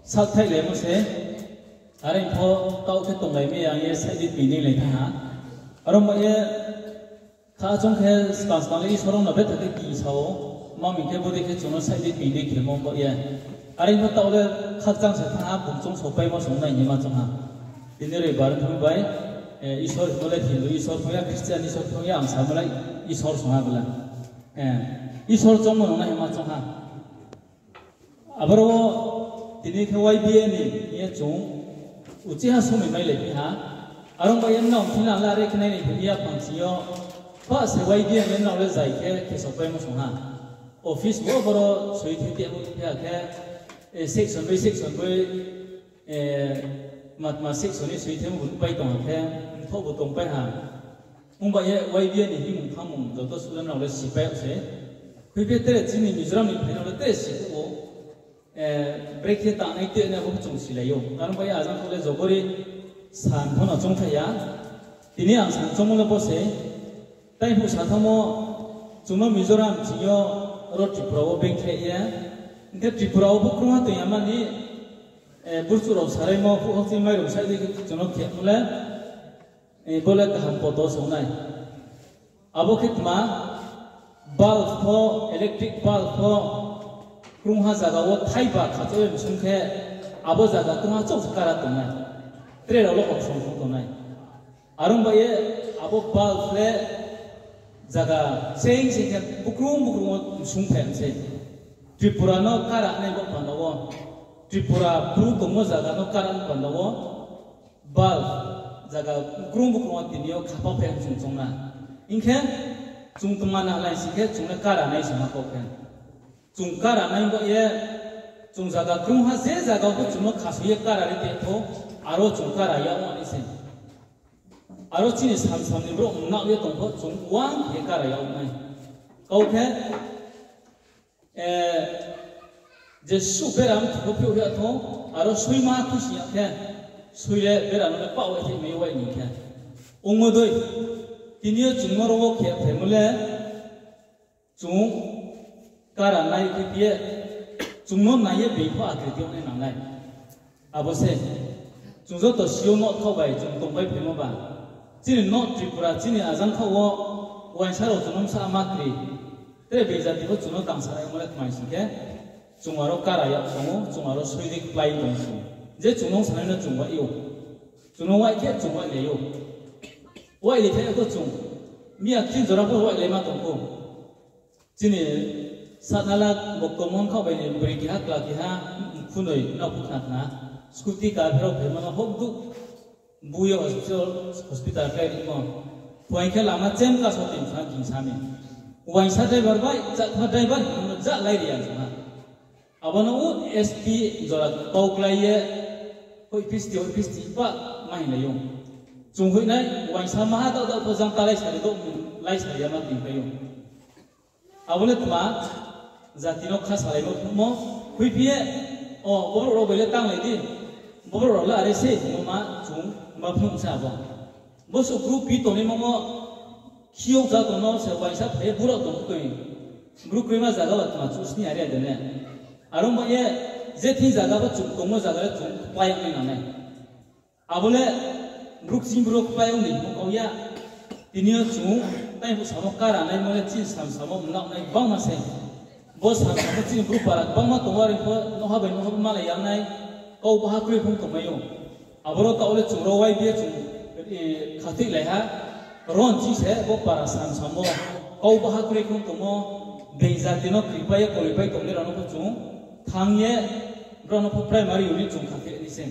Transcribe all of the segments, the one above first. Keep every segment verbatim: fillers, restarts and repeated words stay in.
Salthaihlaimo se, are pho taoh khe tonglai mi yang ye saih di pini lai thanng ha. Aro ba ye kha achong khe skang skang le Isor no betha khe kisa ou, ma mi khe bodei khe chung no saih di pini khemo ba ye. Are pho taoh le khakchang se thanng ha, bung chung sopaimo song nai hima chung ha. Tini roibar thang bai, Isor himo le Hindu Isor thang ya, Christian Isor thang ya, ang samo le Isor song ha bla. Isor chongmo nung nai hima chung ha. Aboro tini khe Y B A ni ye chung uchih ha sumi mai lai phi ha. Are ong ba ye nrao thing la la re khe nai nai phi ya phang sing yo. Pha se Y B A ni nrao le zai khe khe sopaimo song ha. Office bo boro soi thei te bo phi ha khe, section bai section bai, matma section ni soi themo bo pai tong ha khe, mthoh bo tongpai ha. Ong ba ye Y B A ni himung thanngmung joto student rao le sipai yag se. Khuiphi tre chini Mizoram ni phainai rao le tre si phuh ou. Brekhe tangnai tenai abo chung silai ou. Are ong ba ye ajang kho le jobori san pho no choungthai ya. Tini ang san choungmo le bo se. Tai phuh sa thanngmo chung no Mizoram ching yo ro Tripura wo bengkhlai ye. Hing khe Tripura wo pho krungha tong ya mani, burchuh rao saraimo phuh hokching mairung saih di khe chung no khemo le bo le kaham poto song nai. Abo khe tma, bulb pho, electric bulb pho, krungha zaga wo thaiba khachoh ye msung khe, abo zaga krungha chouh se kara tong nai. Tre rao lo kok song song tong nai. Are ong ba ye abo bulb le zaga cheng cheng khe bukrung bukrung wo msung phai se. Tripura no kara nai bo panda wo. Tripura bru tongmo zaga no kara ni panda wo. Bulb zaga krung bukrung wo tini yo khapa phai chung choung na. Hing khe chung tma na lai sing khe chung le kara nai song ha kau khe. Chung kara nai bo ye, chung zaga krungha je zaga pho chung no khasoi ye kara ri te pho, aro chung kara yag nai se. Aro chini sam sam ni brouh mnao ye tong pho chung uang khe kara yag nai. Kau khe, jesuh bera mthu pho phiouh ya tho, aro soima khusi ya khe, soi le bera no le pah wai thai mai wai ni khe. Ongmo dei, tini yo chung no ro wo khe phaimo le, chung kara nai khe phi ye, chung no nai ye being pho akriti ong nai nang nai. Abo se, chung joto si yo no khaoh bai chung tongpai phaimo ba. Chini no Tripura, chini ajang khaoh wo, uaingsa rao chung no bsa ma kri. Tre being jati pho chung no tangsa nai ongmo le kmai sing khe, chung aro kara yag tong ou, chung aro soi dei kplái tong ou. Je chung no sanai no chung wai ou. Chung no wai khe chung wai lai ou. Wai lai thai pho chung, miya khin jora pho wai lai ma tong ou. Chini Satnala Bokto Mohon khaoh bai ni broi keha kla keha, mkhunoi nrao pho khna khna, scooty car pherao phaimo no hokduh, bu ye hospital, hospital kláirimo. Phuaing khe lama chem kaso tin sa ging sa mi. Uaingsa driver bai, chatma driver hingmo no ja lai ri ya sa ha. Abo no S P jora kau klái ye, hoih phisti, hoih phisti pah ma hinglai ou. Chung hoih nai, uaingsa maha daoh daoh pho jang ta lai sari douh, lai sari ya ma tingpai ou. Abo le tma, jati no kha salaimo phnuhmo, khuiphi ye, o, bo brouh rao bai le tanglai di, bo brouh rao le are se hingmo ma chung ma phnuh se abo. Bo suh group pi tongnaimo wo, khiyouh ja tong no se uaingsa phai ye bura tong khe toi. Bru kroima zaga wo tma chung sni are de ne. Are ong ba ye, je thing zaga pho chung tongmo zaga le chung kplái yag nai nang nai. Abo le bru kching bru kplái yag ni hingmo kau ya. Tini yo chung, tai phuh samo kara naimo le chini sam samo mnao nai gbangma se. Bo sam samo chini bru para gbangma tong ou, are pho noha bai noha bo malai yag nai. Kau baha kroi phung tongmai ou. Aboro taoh le chung ro wai bi ye chung, khathoih lai ha. Ron chi se bo para sam samo kau baha kroi phung tongmo, being jati no kripai ye koripai tongnai rao no pho chung thanng ye, brao no pho primary unit chung khathoih nai se.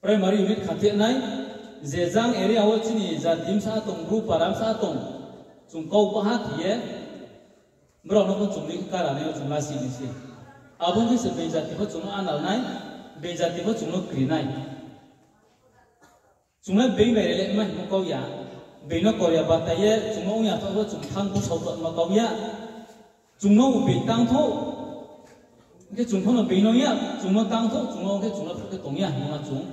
Primary unit khathoih nai, je jang area wo chini jati bsa tong, bru para bsa tong, chung kau baha khe ye, brao no pho chung ni kara nai yo chung lasi nai se. Abo khe se being jati pho chung no anal nai, being jati pho chung no kri nai. Chung le being bai rele ma hingmo kau ya, being no kor ya batai ye chung no ong ya thaoh pho chung thanng busao tongma kau ya. Chung no being tang thouh, hing khe chung pho no being no ya, chung no tang thouh, chung no ong khe chung no phuh khe tong ya hingma chung,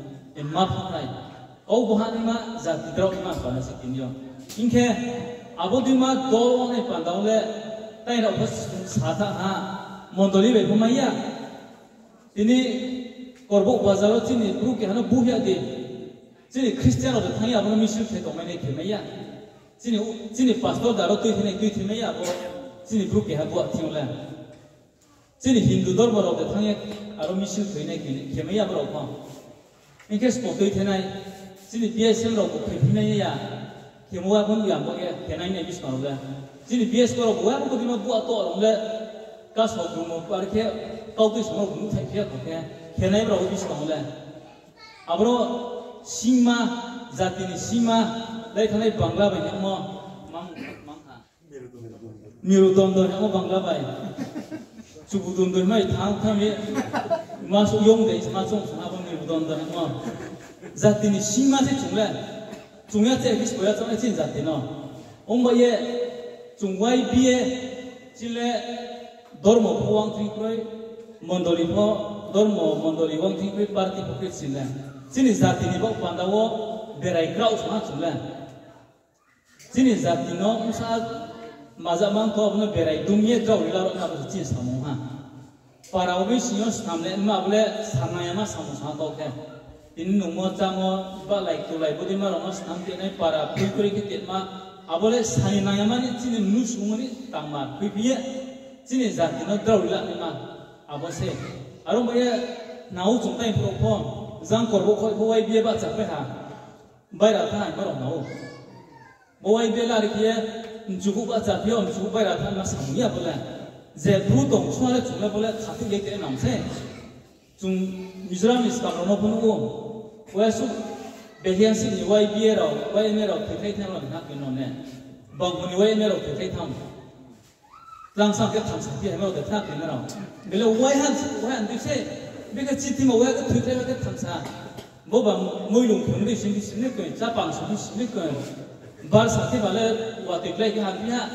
ma phuh nai. Kau baha naima jati drao ma panda se tini yo. Hing khe abo deima dol ong nai panda wo le, tai rao pho sa tha ha, mondoli bai pho mai ya. Tini Korbouh bazar wo chini bru keha no bu ya di. Chini Christian rao de thanng ye abo no misil khe tongmai nai khe mai ya. Chini, chini pastor de aro tuithei nai tuithei mai ya abo. Chini bru keha bu a thing le. Chini Hindu dormo rao de thanng ye aro misil khe nai khe mai ya abo rao pho. Hing khe sbo tuithei nai, chini P S M rao bu khe phi mai ya. Khemo wa pho nuh ya bo ye khe nai nai buskang rao le. Chini B S K rao bu wa pho bodei ma bu a to rao le. Kaso gungmo ar khe kautui samo bu nuhthai phi ya kho khe khe nai brao buskang le. Aboro singma, jati ni singma, lai thanngnai Bangla bai hingmo, mang, mang ha. Merudondo hingmo Bangla bai. Chubudondo hingmai thang thang ye, ma suh yong de, ma chung sung abo merudondo hingmo. Jati ni singma se chung le. Chung ya che khe sbo ya chung le chini jati no. Ong bai ye, chung Y B A, chini le dormo pho wang thing kroi, mondoli pho, dormo mondoli wang thing kroi, party pho kroi chini le. Chini jati ni baoh panda wo berai kraoh sung ha chung le. Chini jati no bsa maja mang kho, abo no berai dum ye drao ri la rao na, abo se chini samung ha. Para wo bsing yo snam le ma, abo le sanang ya ma samung sa kau khe. Tini nungmo chámo, bahlai tulai bodei ma rao no snam tenai, para phui kri khe tenma, abo le sani nang ya ma ni chini mnusu ni tangma phuiphi ye, chini jati no drao ri la naima, abo se. Aro bai ye, nao chung tai phuh rao pho, jang korbouh khoi pho Y B A bahcha pai ha. Baira thanng ma rao na ou. Bo Y B A lari khe ye, mchubuh bahcha phi yo, mchubuh baira thanng ma samung ya bo le. Je bru tong sung le chung le bo le khathoih ye te nang se. Chung Mizoram ni skam rao no pho nuh ou. Bo ya suh behiang si ni Y B A rao, Y M A rao thoikhlai thanng rao ni ha khe no ne. Bangphu ni Y M A rao thoikhlai thanng. Tlang sam khe thamsa phi hai ma rao de thanng khe na rao. Bele waihan, waihan dui se. Bikhe chithima waiha khe thoikhlai khe thamsa. Bo ba moilung khe mdei sim sim ni koi, chapang sim sim ni koi. Bar sa khe ba le watoi klái khe ham phi ha.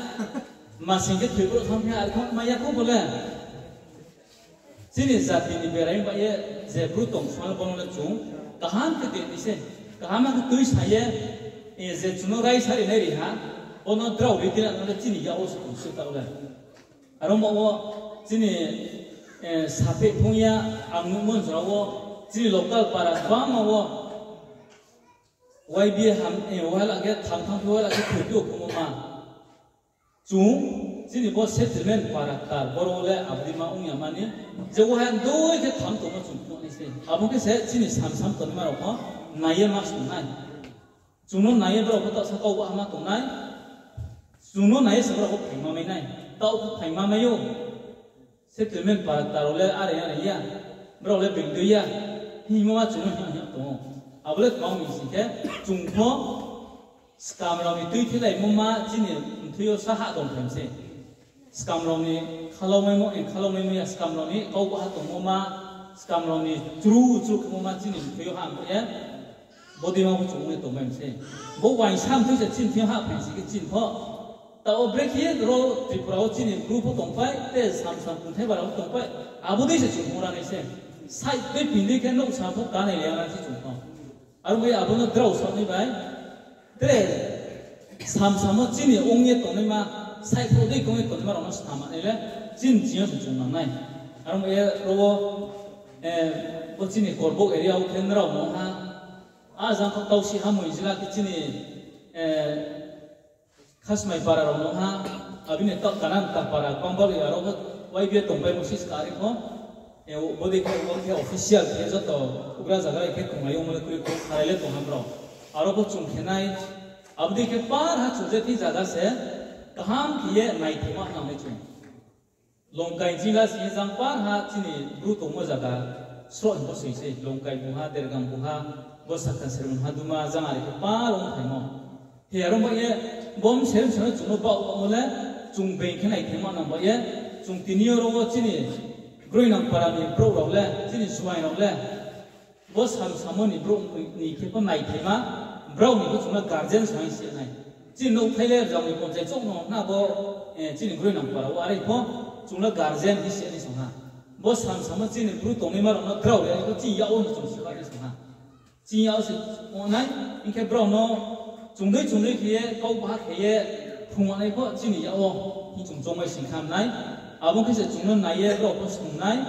Masing khe thoi brouh thanng phi ha, ar khe ma ya kho bo le. Chini jati ni berai bai ye, je bru tong sung le bo no le chung kaham khe tei ni se, kaham khe tuisa ye, je chung no raisa ri nai ri ha, bo no drao ri tei na no le chini yak wo se tong se taoh le. Aro ba wo chini, saphi phung ya, ang nuhmo jora wo, chini local para gbangma wo, Y B A ham, wala khe tham tham phi wala khe thoi phi yo khemo ma. Chung, chini bo settlement para ktar, boro le abdi ma ong ya mani, je waiha doi khe tham tongmo chung phnuh nai se. Abo khe se chini sam sam tongnaima rao pho nai ye ma snung nai. Chung no nai ye brao pho taohsa kau bahama tong nai. Chung no nai ye se brao pho phaima mai nai. Taoh pho phaima mai ou. Settlement para ktar rao le are are ya, brao le being dei ya, hingmo ma chung no hing hing tong ou. Abo le tma ong mi sing khe, chung pho skam rao ni tuithehlaimo ma chini mthoi yo sa ha tong phai mi se. Skam rao ni khalaumaimo, khalaumaimo ya, skam rao ni kau baha tongmo ma, skam rao ni chru chru khemo ma chini mthoi yo ha bai ye. Bodei ma pho chung ong ye tongmai mi se. Bo uaingsa mthoi se chini thing yo hahphai si khe chini pho. Taoh wo brekhe ye ro Tripura wo chini bru pho tongpai, te sam sam kongthai bara pho tongpai. Abo dei se chung ong ra nai se. Side dei ping dei khe nouhsa pho kanai le ya nai se chung pho. Aro bai abo no drao saoh nai bai. Tre sam sam wo chini ong ye tongnaima, side pho dei kong ye tongnaima rao no snam nai le, chini ching yo se chung nang nai. Aro bai ye ro wo, bo chini Korbouh area wo khe nrao no ha, a jang kho Tausi ha Moinjila khe chini, Khasmai para rao no ha, abini taoh Kananta para, Kambal ya rao pho, Y B A tongpaimo si skari pho, bodei khe, bo khe official khe joto ugra zaga khe tonglai ongmo le kroi pho, kharai le tong ha brao. Aro pho chung khe nai, abo dei khe par ha chung je thing zaga se, kaham khe ye naithema nang nai chung. Longkai jila sing ye jang par ha chini bru tongmo zaga, sroh hing pho soi se, Longkai bung ha, Dergang bung ha, bo Sakha Sermon ha, Duma jang are khe par ong phaimo. He aro bai ye, bo mser mser no chung no baoh baohmo le, chung being khe naithema nang bai ye, chung tini yo ro wo chini Groinang para ni brouh rao le, chini juaing rao le, bo sam samo ni brouh ni khe pho naithema, brao ni pho chung no guardian sa hing si nai. Chini nouhthai le rjang ni ponchai chouh no na bo, chini Groinang para wo are pho, chung no guardian hing si nai song ha. Bo sam samo chini bru tongnaima rao no drao ri pho chini yak wo hing chung si nai song ha. Chini yak wo se ong nai, hing khe brao no chung dei chung dei khe ye, kau baha khe ye, phrung nai pho chini yak wo hing chung choungmai sing kha nai. Abo khe se chung no nai ye brao pho snung nai.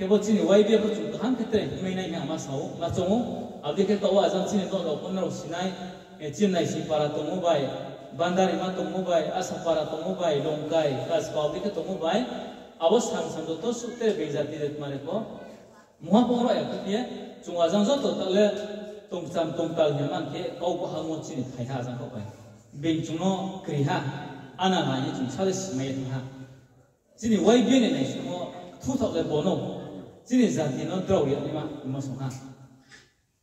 Khe bo chini Y B A pho chung kaham khe tre hingmai nai hing ma sao, ma choung ou. Abo dei khe taoh wo ajang chini nouh rao pho nrao si nai, chini Naising para tongmo bai, Bandarima tongmo bai, Asa para tongmo bai, Longkai, Kaskau, abo dei khe tongmo bai, abo sam sam joto suh tre being jati de tma re pho mungha pho ong rao ya khe ye, chung ajang joto taoh le tongcham tongtal hing man khe kau bahamo chini thai ha ajang khaoh bai. Being chung no kri ha, ana nai ye chung sa le simai ye thanng ha. Chini Y B A ni naisingmo kthu thaoh le bo no, chini jati no drao ri ya naima hingmo song ha.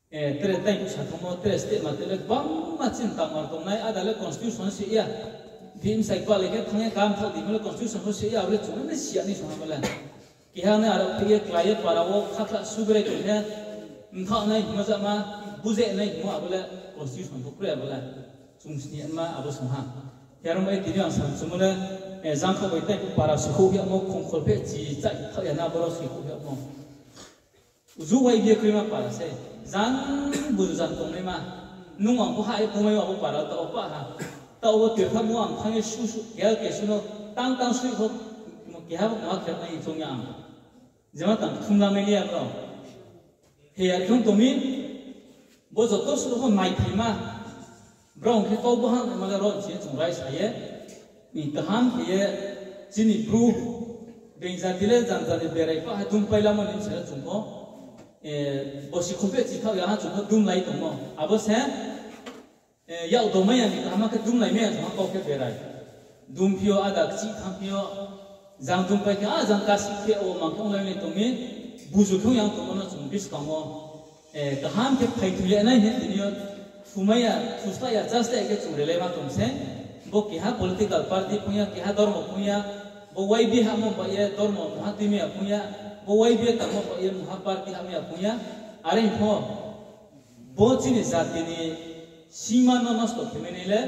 Tre taibu sa thanngmo, tre state ma te le gbangma chini tangmar tongnai, ada le constitution se ya. Bihih bsai kba le khe thanng ye kam thaoh di hingmo le constitution pho se ya, abo le chung no si ya ni song ha bo le. Keha nai aro khe ye klái ye para wo khakhla subrai tong khe, mthaoh nai hingmo jama, bujai nai hingmo abo le constitution pho kroi abo le. Chung sni ya ma abo song ha. Khe aro bai tini ang samchumo le, jangkhaoh bai taibu para soikhouh yagmo, khongkhol phe chi chai thaoh ya na abo rao soikhouh yagmo. Uju Y B A kroima para se, jang buzu jang tongnaima. Nung ang pho hah ye tongmai abo para taoh wo pah ha. Taoh wo tirthamo ang thanng ye suh suh, keha kesu no tang tang suh pho, keha pho keha khe nai choung ya ang. Jema tang kthumla mai ni ya brao. He ya khe tong mi, bo joto suh pho maithaima. Brao khe kau bahang ma le ro chini chung raisa ye, ni kaham khe ye, chini Bru, being jati le jang jati berai pah ha dum pailamo ni bsa le chung pho, bosi khum phe chi thaoh ya ha chung pho dumlai tongmo. Abo se, yak domai ya ni kaham khe dumlai mai ya chung ha kau khe berai. Dumphi yo ada kchih thanngphi yo, jang dumpai khe, a jang kasi khe o mang khe onglai nai tong mi, buzu khe ong yang tongmo no chung buskang wo, kaham khe phaithui le nai hing tini yo, thumai ya, thusla ya, chasla ya khe chung relai ma tong se, bo keha political party phung ya, keha dormo phung ya, bo Y B A hamo bai ye dormo mungha tuimai ya phung ya, bo Y B A tangmo bai ye mungha party hamai ya phung ya, are pho, bo chini jati ni sima no nosto khe mai nai le,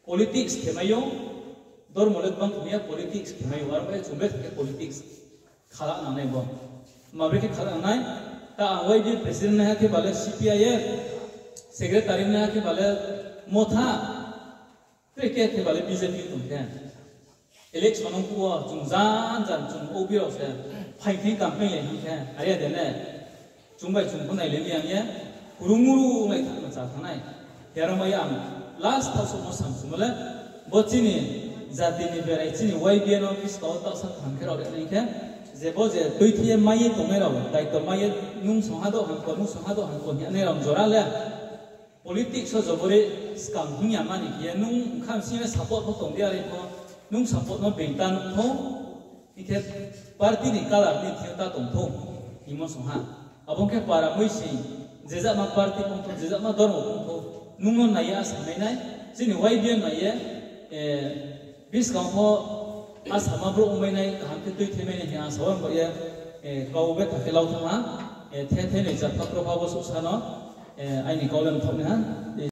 politics khe mai ou, dormo le gbang khe mai ya, politics khe mai ou, aro bai chung betha khe politics khala nangnai bo. Ma bre khe khala nangnai, ta ang Y B A president naiha khe ba le C P I M, secretary naiha khe ba le Motha, tre khe khe ba le B J P tong khe. Election ong phuh wo chung jan jan chung O B rao se phaing thing campaign le hing khe, are ya de ne. Chung bai chung pho nailai mi yang ye, kurunguru nai thanng cha thanng nai. Khe aro mai ang last thaoh souhmo samchumo le, bo chini jati ni berai chini Y B A no buskang wo taohsa kaham khe rao ri nai khe, je bo je tuithe ye mai ye tongnai rao, daito mai ye nung songha do hangko, nung songha do hangko hing ye nai rao jora le, politics wo jobori skang hing ya mani khe ye nung bkha bsing ye support pho tong di are pho, nung support no being ta nung thou, hing khe party ni colour ni thing yo ta tong thou, hingmo song ha. Abo khe para mui sing, jejama party phung thou, jejama dormo phung thou, nung no nai ye asa mai nai, chini Y B A nai ye, buskang pho asama brouh ongmai nai, kaham khe tuithemai nai hing asa wo bai ye, kau betha khe lau thanng ha, the the ni jat pha pro pha bo suhsa no, aini kau le mthaoh nai ha.